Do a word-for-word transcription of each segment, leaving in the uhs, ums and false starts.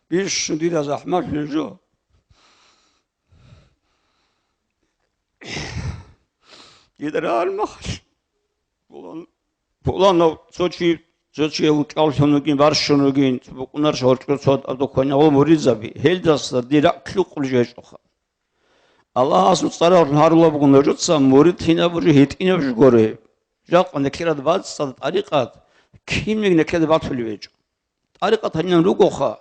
Бищун дира захӀмалъулеб жо. Дида рагӀалмахалъ пулан, пуланав цо чи, цо чияв кӀаллъун вугин, барщун вугин, цо букӀунарщ гьоркьор цо абдукканав муридзаби, гьелдаса дир ракӀ лъукъулеб жо гьечӀоха. Аллагьас цӀаралъун гьарулеб буго нужеца мурид кинаб жо, гьитӀинаб жо гуро. Жакъа нилъерал бацӀцӀад тӀарикъат кинлъи нилъеда батулеб гьечӀо. ТӀарикъат гьанин ругоха,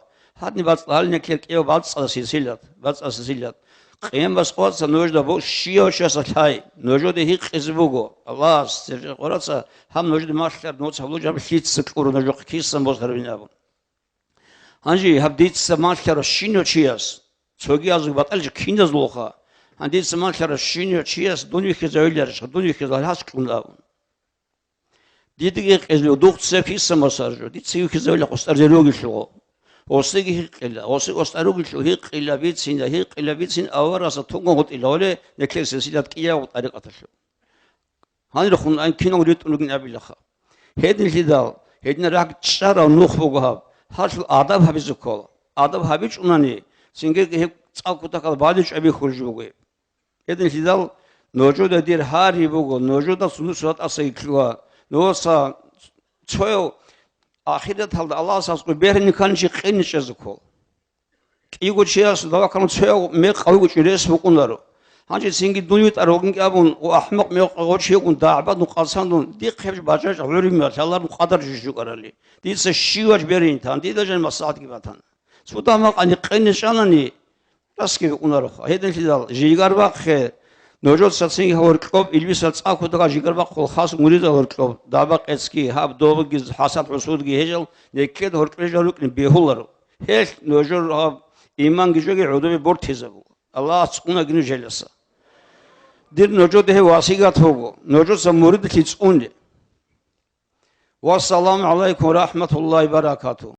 гьадин бацӀцӀад гьалин нилъер кӀияб бацӀцӀад силсилат, бацӀцӀад силсилат. Къиямас къватӀца нужеда бо-, щияв чияса лъай, нужеде гьикъизе буго. Аллагьас, Сержан Къвараца, гьаб нужеде малъараб нуц гьабулеб жо гьаб лъица кьура нужехъе кисан босарабин абун. Гьанже гьаб дица малъарав щинав чияс, цоги азуг батӀалчи киназулха, гьан дица малъарав щинав чияс дун вихьизавиларищха, дун вихьизавал гьас кьун абун. Дидаги гьикъизаб, дух цеб киса масаржо, дица вихьизавила къустар зерогелъугъо. Осиги гьикъила, оси къустар ругелъул гьикъила бицина, гьикъила бицин авараса тунгун гъутӀила гъоле, неклъер силсилат кӀиявго тӀарикъаталъул. Гьанирехун айн кинал ритӀун ругин абилаха. Гьединлъидал, гьединал рагьчӀарав нух буго гьаб, гьалъул адаб гьабизе ккола. Адаб гьабичӀунани, цинги гьеб цӀакъ кутакал баличӀ абихьулеб жо буго гьеб. Гьединлъидал нужеда дир гьари буго, нужеда сунус ва тӀаса йитлъула. Нужеца цояв ахираталда Аллагьас аскӀоб бергьине кканчи къине чӀезе ккола. КӀиго чияс давакалун цояв мекъ гьавигочӀи рес букӀунаро. Гьанже цинги дун витӀар вугин абун, о, ахӀмакъ мекъ гъочи вугун, дагӀбадун, къацандун, дихъ гьеб бажачӀ гӀурим лъаларун къадар жо жукӀарали. Дица щивач берин тан, дида жан маслахӀатги батана. Цо дагьмакъани къине чӀанани, расги букӀунароха. Гьединлъидал жигар бахъе, нужеца цинги гьоркьоб илбисал цӀакъ кутакал жигар бахъул хас муридал гьоркьоб, даба къецги, гьаб добги, хӀасад-хӀусудги гьечӀел, неклъед гьоркьоб жал рукӀин бегьуларо. Гьелъ нужер гьаб иманги жоги гӀодобе бортизабуго. Аллагьас цӀунаги нужеласа. Дир нужеда гьеб васигат буго, нужеца муридлъи цӀуне. Вассаламу гӀалайкум ва рахӀматуллагьи ва баракатугьу.